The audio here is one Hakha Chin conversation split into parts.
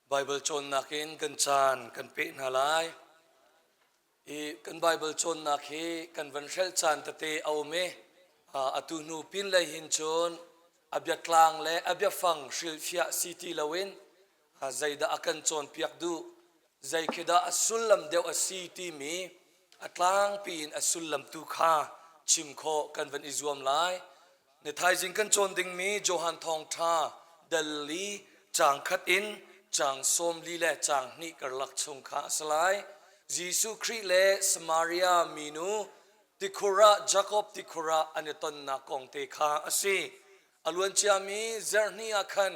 Baibal cawnnak in kan caan kan peh hna lai. I kan Baibal cawnnak hi kan van hrelh caan tete a um i atu hnu pinlei hin cun a biatlang le a biafang hrilhfiah si ti loin zeidah a kan cawnpiak duh, zei khi dah a sullam deuh a si timi a tlangpi in a sullam tu kha chim khawh kan van i zuam lai. Ni thaizing kan cawn dingmi Johan Thawngṭha dal li caang khat in caang 40 le caang hnih karlak chung kha a si lai. Jesuh Khrih le Samaria minu tikhur ah Jakob tikhur ah an i tonnak kong te kha a si. A luanciami zarhni ah khan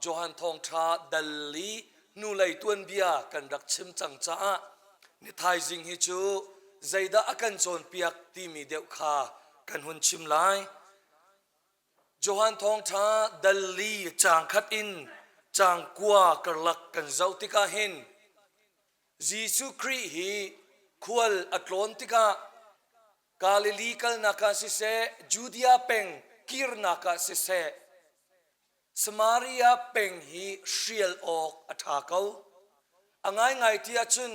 Johan Thawngṭha dal li hnulei tuanbia kan rak chim cang caah ni thaizing hi cu zeidah a kan cawnpiak timi deuh kha kan hun chim lai. Johan Thawngṭha dal li caang khat in caang kua karlak kan zoh tikah hin Jesuh Khrih hi khual a tlawn tikah Galilee kalnak ah siseh, Judea peng kirnak ah siseh, Samaria peng hi hrial awk a ṭha ko. A ngaingai ti ahcun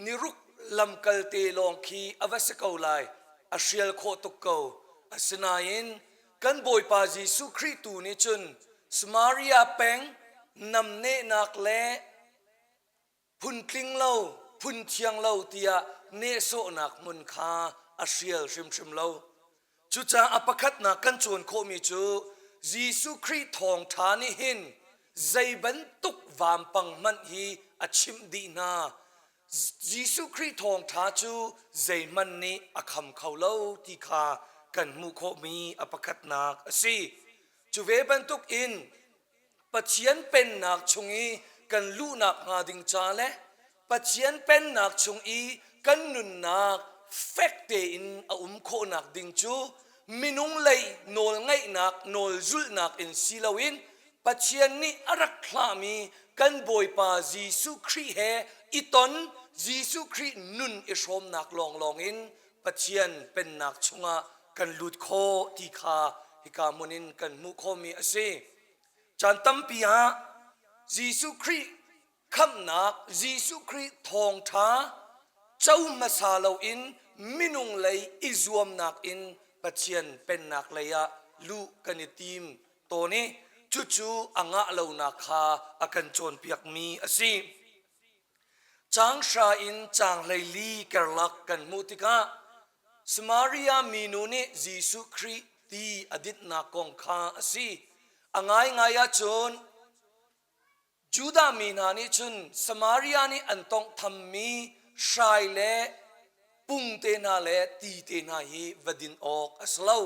niruk lamkal te lawng khi a va si ko lai, a hrial khawh tuk ko. Asinain kan Bawipa Jesuh Khrih tu nih cun Samaria peng namnehnak le phuntling lo, phun thiang lo tiah nehsawhnak hmun kha a hrial hrimhrim lo. Cucaah a pakhatnak kan cawn khawhmi cu Jesuh Khrih thawngṭha nih hin zei bantuk vampang hmanh hi a chimh dih hna. Jesuh Khrih thawngṭha cu zeihmanh nih a kham kho lo ti kha kan hmuh khawhmi a pakhatnak a si. Cu ve bantuk in Pathian pennak chung i kan luhnak hnga ding ca le Pathian pennak chung i kan nunnak fek tein a um khawhnak ding cu minung lei nawlngaihnak nawl zulhnak in si loin Pathian nih a rak thlahmi kan Bawipa Jesuh Khrih he i ton Jesuh Khrih nun i hrawmnak lawnglawng in Pathian pennak chungah kan lut khawh ti kha hika hmun in kan hmuh khawhmi a si. Caan tampi ah Jesuh Khrih khamhnak, Jesuh Khrih thawngṭha co hmasa loin minung lei i zuamnak in Pathian pennak lei ah luh kan i tim tawn i cucu a ngah lonak kha a kan cawnpiakmi a si. Caang hra in caang 14 karlak kan hmuh tikah Samaria minu nih Jesuh Khrih ti a dinhnak kong kha a si. A ngaingai ahcun Judah mi hna nih cun Samaria nih an tawnghthammi hrai le pung te hna le ti te hna hi va din awk a si lo.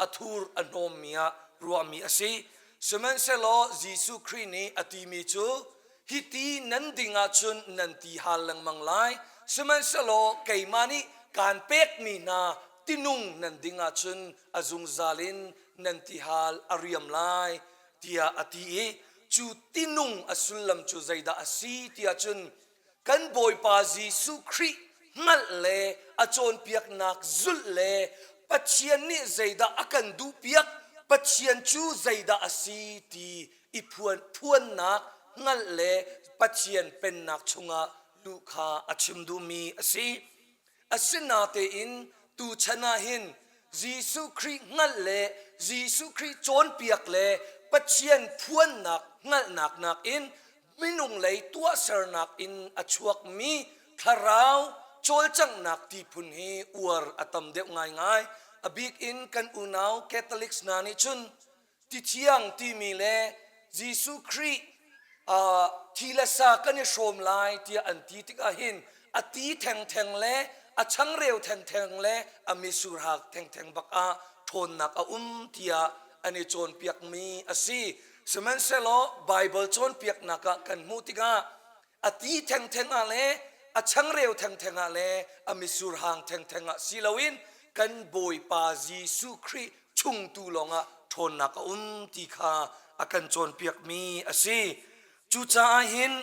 A thur a hnawmmi ah ruahmi a si. Sihmanhsehlaw Jesuh Khrih nih a timi cu hi ti nan ding ahcun nan ti hal lengmang lai. Sihmanhsehlaw keimah nih kaan pekmi hna tinung nan ding ahcun a zungzal in nan tihal a riam lai tiah a ti i cu tinung a sullam cu zeidah a si tiah cun kan Bawipa Jesuh Khrih hngalh le a cawnpiaknak zulh le Pathian nih zeidah a kan duhpiak Pathian cu zeidah a si ti i phuan phuannak hngalh le Pathian pennak chungah luh kha a chim duhmi a si. Asinatein tuchan ah hin Jesuh Khrih hngalh le Jesuh Khrih cawnpiak le Pathian phuannak hngalhnak nakin minung lei tuahsernak in a chuakmi thlarau cawlcanghnak ti phun hi uar a tam deuh ngaingai. A bik in kan unau Catholics hna nih cun tithiang timi le Jesuh Khrih thi le sa kan i hrawm lai tiah an ti tikah hin a ti thengtheng le a changreu thengtheng le a mitsur hak thengtheng bak ah ṭhawnnak a um tiah an i cawnpiakmi a si. Sihmanhsehlaw Baibal cawnpiaknak ah kan hmuh tikah a ti thengtheng ah le a changreu thengtheng ah le a mitsur hang thengtheng ah si loin kan Bawipa Jesuh Khrih chung tu lawngah ṭhawnnak a um ti kha a kan cawnpiakmi a si. Cucaah hin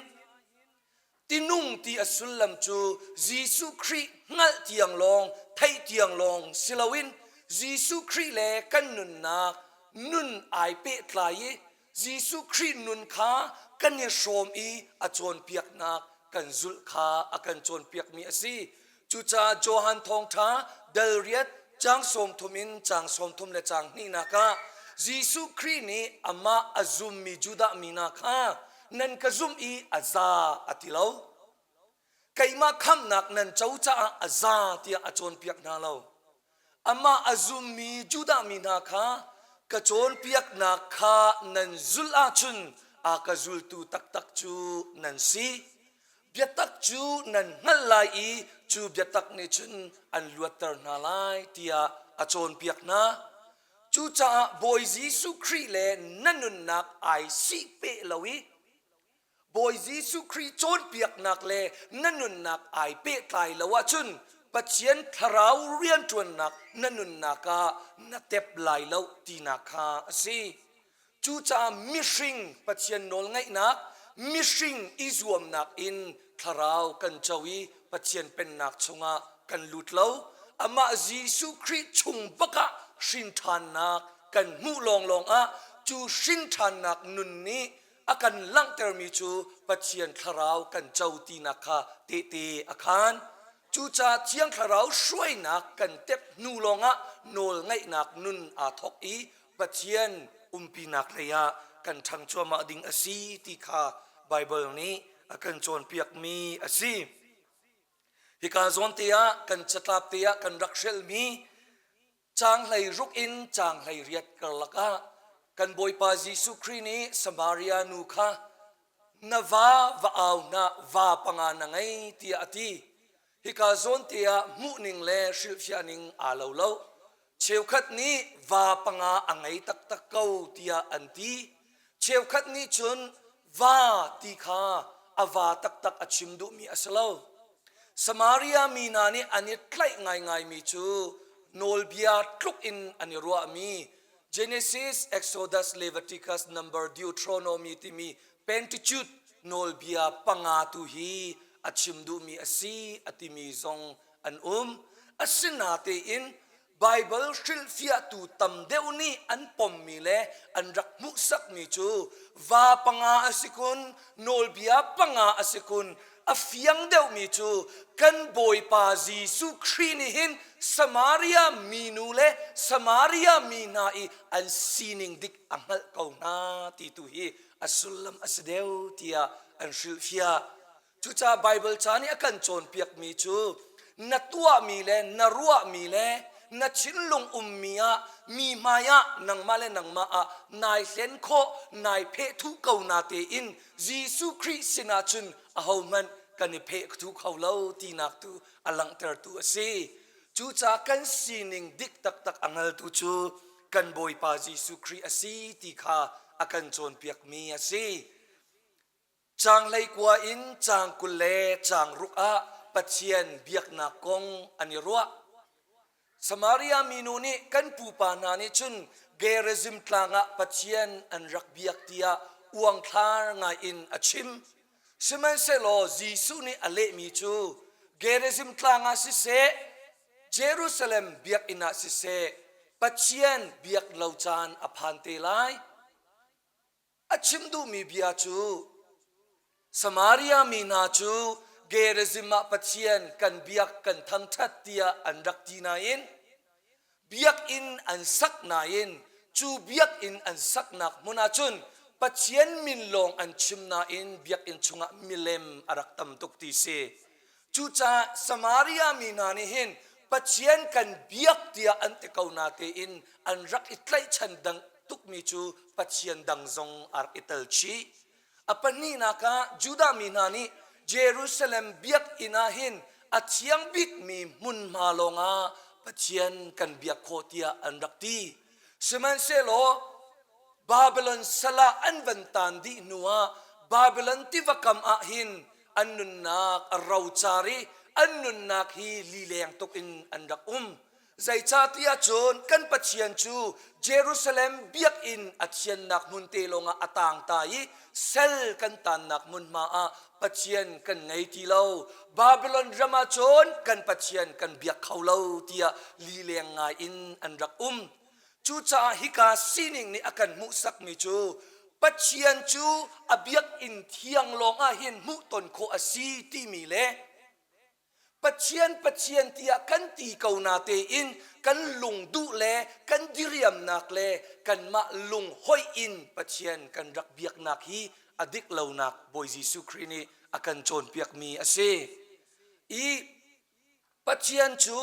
tinung ti a sullam cu Jesuh Khrih hngalh tiang lawng, theih tiang lawng si loin Jesuh Khrih le kan nunnak nun ai pehtlai i Jesuh Khrih nun kha kan i hrawm i a cawnpiaknak kan zulh kha a kan cawnpiakmi a si. Cucaah Johan Thawngṭha dal riat caang 30 in caang 30 le caang hnihnak ah Jesuh Khrih nih amah a zummi Judah mi hna kha nan ka zumh i a za a ti lo. Keimah khamhnak nan co caah a za tiah a cawnpiak hna lo. Amah a zummi Judah mi hna kha ka cawnpiaknak kha nan zulh ahcun a ka zultu taktak cu nan si. Biatak cu nan hngalh lai i cu biatak nih cun an luatter hna lai tiah a cawnpiak hna. Cucaah Bawi Jesuh Khrih le na nunnak ai sih peh lo i Bawi Jesuh Khrih cawnpiaknak le na nunnak ai pehtlai lo ahcun Pathian thlarau rianṭuannak na nunnak ah na tep lai lo tinak kha a si. Cucaah mihring Pathian nawlngaihnak, mihring i zuamnak in thlarau kan co i Pathian pennak chungah kan lut lo. Amah Jesuh Khrih chung bakah hrinṭhannak kan hmuh lawnglawng ah cu hrinṭhannak nun nih a kan langhtermi cu Pathian thlarau kan co tinak kha tehte a khaan. Cucaah Thiang Thlarau hruainak kan tep hnu lawngah nawlngaihnak nun aa thawk i Pathian umpinak lei ah kan ṭhang cuahmah ding a si ti kha Baibal nih a kan cawnpiakmi a si. Hika zawn te ah kan catlap te ah kan rak hrelhmi Caang 16 in caang 18 karlak ah kan Bawipa Jesuh Khrih nih Samaria nu kha na va va au hna va panga na ngei tiah a ti. Hika zawn te ah hmuhning le hrilhfiah ning aa lo lo. Cheukhat nih va panga a ngei taktak ko tiah an ti. Cheukhat nih cun va ti kha a va taktak a chim duhmi a si lo. Samaria mi hna nih an i tlaih ngaingaimi cu nawlbia tluk in an i ruahmi Genesis, Exodus, Leviticus, Number, Deuteronomy timi Pentateuch nawlbia panga tu hi a chim duhmi a si a timi zong an um. Asinatein Baibal hrilhfiahtu tam deuh nih an pommi le an rak hmuhsakmi cu va panga a si kun, nawlbia panga a si kun, a fiang deuhmi cu kan Bawipa Jesuh Khrih nih hin Samaria minu le Samaria mi hna i an sining dik a hngalh ko hna ti tu hi a sullam a si deuh tiah an hrilhfiah. Cucaah Baibal ca nih a kan cawnpiakmi cu na tuahmi le na ruahmi le na thinlung ummi ah mi hmai ah nangmah le nangmah ah nai hlen khawh nai phehthuh ko na tein Jesuh Khrih sinah cun ahohmanh kan i phehthuh kho lo tinak tu a langhtertu a si. Cucaah kan sining dik taktak a hngaltu cu kan Bawipa Jesuh Khrih a si ti kha a kan cawnpiakmi a si. Caang 19 in caang 20 le caang ruk ah Pathian biaknak kong an i ruah. Samaria minu nih kan pupa hna nih cun Gerizim tlang ah Pathian an rak biak tiah uangthlar ngai in a chim. Sihmanhsehlaw Jesuh nih a lehmi cu Gerizim tlang ah siseh, Jerusalem biakinn ah siseh, Pathian biak lo caan a phan te lai. A chim duhmi bia cu Samaria mi hna cu Gerizim ah Pathian kan biak kan thangṭhat tiah an rak ti nain biakinn an sak nain cu biakinn an saknak hmun ah cun Pathian min lawng an chim nain biakinn chungah milem a rak tam tuk ti si. Cucaah Samaria mi hna nih hin Pathian kan biak tiah an ti ko natein an rak i tlaihchan dang tukmi cu Pathian dang zong a rak i tel chih. A pahnihnak ah Judah mi hna nih Jerusalem biakinn ah hin a thiang bikmi hmunhma lawngah Pathian kan biak khawh tiah an rak ti. Sihmanhsehlaw Babylon sal ah an van taan dih hnuah Babylon tiva kam ah hin an nunnak a rocar i an nunnak hi lileng tuk in an rak um. Zeicahtiah cun kan Pathian cu Jerusalem biakinn a thiannak hmun te lawngah a tang ta i sal kan tannak hmunhma ah Pathian kan ngei ti lo. Babylon ram ah cun kan Pathian kan biak kho lo tiah lileng ngai in an rak um. Cucaah hika sining nih a kan hmuhsakmi cu. Pathian cu a biakinn thiang lawng ah hin hmuhton khawh a si timi le Pathian Pathian tiah kan ti ko na tein kan lung duh le kan diriamnak le kanmah lung hoih in Pathian kan rak biaknak hi a dik lonak Bawi Jesuh Khrih nih a kan cawnpiakmi a si. I Pathian cu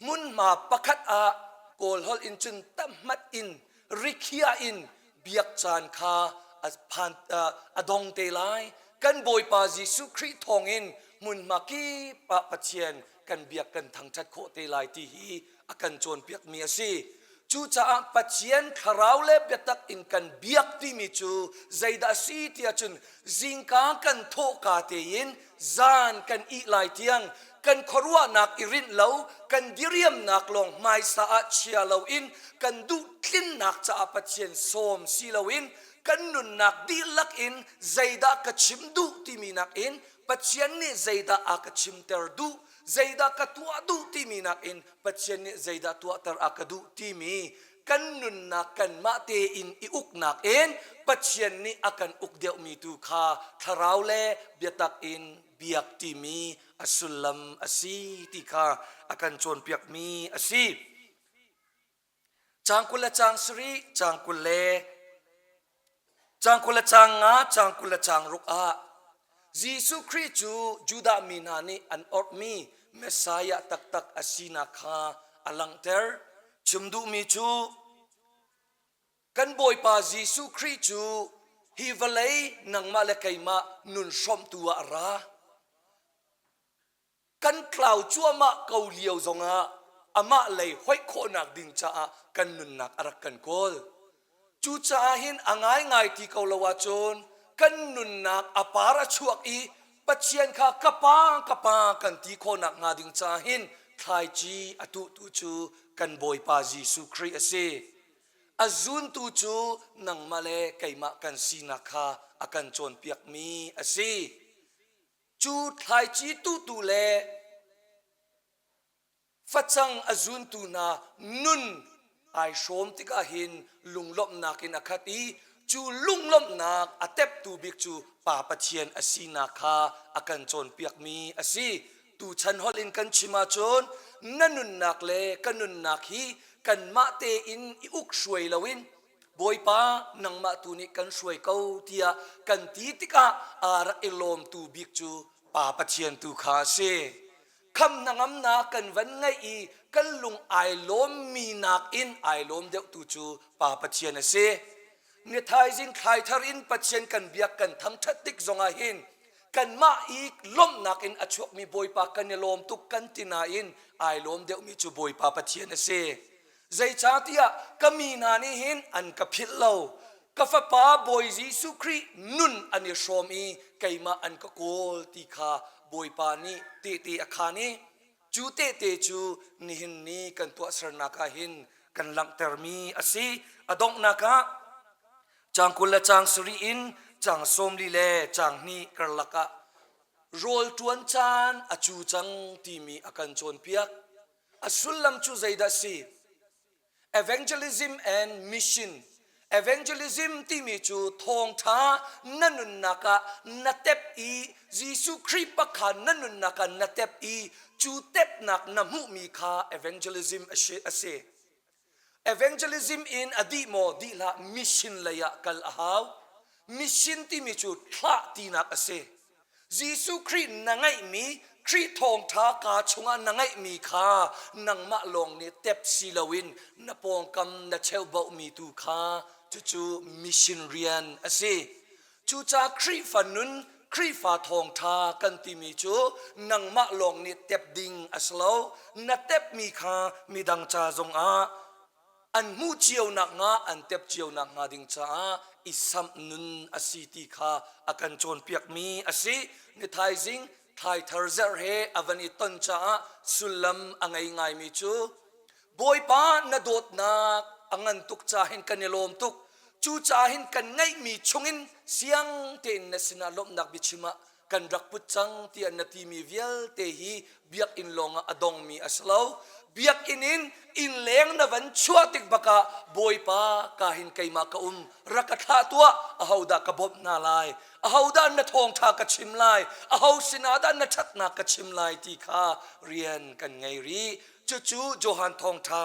hmunhma pakhat ah Kawl holh in cun tamhmat in rikhiah in biak caan kha a phan a dong te lai. Kan Bawipa Jesuh Khrih thawngin hmunhma kip ah Pathian kan biak kan thangṭhat khawh te lai ti hi a kan cawnpiakmi a si. Cucaah Pathian thlarau le biatak in kan biak timi cu zeidah a si tiah cun zingka kan thawhka tein zan kan ih lai tiang kan khuaruahnak i rinh lo, kan diriamnak lawng hmaisa ah chia loin kan duh tlinnak caah Pathian sawm si loin kan nunnak dihlak in zeidah ka chim duh timi nakin Pathian nih zeidah a ka chimter duh, zeidah ka tuah duh timi nakin Pathian nih zeidah tuahter a ka duh timi kan nunnak kanmah tein i uknak in Pathian nih a kan uk deuhmi tu kha thlarau le biatak in biak timi a sullam a si ti kha a kan cawnpiakmi a si. Caang 20 le caang sarih, caang 20 le caang 20 le caang nga, caang 20 le caang ruk ah Jesuh Khrih cu Judah mi hna nih an orhmi Messiah taktak a sinak kha a langhter. Chim duhmi cu kan Bawipa Jesuh Khrih cu hi vawlei nangmah le keimah nun hrawmhtu ah a ra. Kan tlau cuahmah ko lio zongah amah lei hoih khawhnak ding caah kan nunnak a rak kan kawl. Cucaah hin a ngaingai ti ko lo ahcun kan nunnak a par a chuak i Pathian kha ka pa ka pa kan ti khawhnak hnga ding caah hin thlaici a tuhtu cu kan Bawipa Jesuh Khrih a si. A zuntu cu nangmah le keimah kan sinak kha a kan cawnpiakmi a si. Cu thlaici tuhtu le facang a zuntu hna nun ai hrawm tikah hin lunglawmhnak in a khat i cu lunglawmhnak a teptu bik cu Pa Pathian a sinak kha a kan cawnpiakmi a si. Tuchan holh in kan chim ahcun na nunnak le ka nunnak hi kanmah tein i uk hruai loin Bawipa nangmah tu nih kan hruai ko tiah kan ti tikah aa rak i lawmtu bik cu Pa Pathian tu kha a si. Kham hnangamnak kan van ngeih i kan lung ai lawmmi nakin ai lawm deuhtu cu Pa Pathian a si. Ni thaizing thlaithar in Pathian kan biak kan thangṭhat tik zongah hin kanmah i lawmhnak in a chuakmi Bawipa kan i lawm tuk kan ti nain ai lawm deuhmi cu Bawipa Pathian a si. Zeicahtiah ka mi hna nih hin an ka philh lo. Ka fapa Bawi Jesuh Khrih nun an i hrawm i keimah an ka kawl ti kha Bawipa nih tehte a khaan i cu tehte cu nihin ni kan tuahsernak ah hin kan langhtermi a si. A donghnak ah caang 20 le caang sarih in caang 40 le caang hnih karlak ah rawl ṭuan caan a cu cang timi a kan cawnpiak. A sullam cu zeidah si? Evangelism and mission. Evangelism timi cu thawngṭha na nunnak ah na tep i Jesuh Khrih pakha na nunnak ah na tep i cu tepnak na hmuhmi kha evangelism a si. Evangelism in a dih maw dih hlah mission lei ah kal a hau. Mission timi cu thlah tinak a si. Jesuh Khrih na ngeihmi Khrih thawngṭha kaa chungah na ngeihmi kha nangmah lawng nih tep si loin na pawngkam na cheuhbauhmi tu kha cucu mission rian a si. Cucaah Khrihfa nun, Khrihfa thawngṭha kan timi cu nangmah lawng nih tep ding a si lo. Na tepmi kha midang ca zongah an hmuh cio nakhnga, an tep cio nakhnga ding caah i samh nun a si ti kha a kan cawnpiakmi a si. Ni thaizing thlaithar zarh he a van i ton caah sullam a ngei ngaimi cu Bawipa na dawtnak a ngan tuk ca hin kan i lawm tuk. Cucaah hin kan ngeihmi chungin siang tein na sinah lawmhnak biachim ah kan rak put cang tiah na timi vialte hi biakinn lawngah a dongmi a si lo. Biakinn in innleng na van chuah tik bakah Bawipa ka hin keimah ka um rak ka thlah tuah ahodah ka bawmh hna lai ahodah na thawngṭha ka chim lai aho sinah dah na ṭhatnak ka chim lai ti kha rian kan ngei rih cucu Johan thawngṭha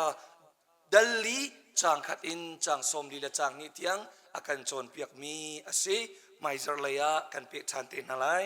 dal li caang khat in caang 40 le caang hnih tiang a kan cawnpiakmi a si. Hmaizarh lei ah kan peh ṭhan te hna lai.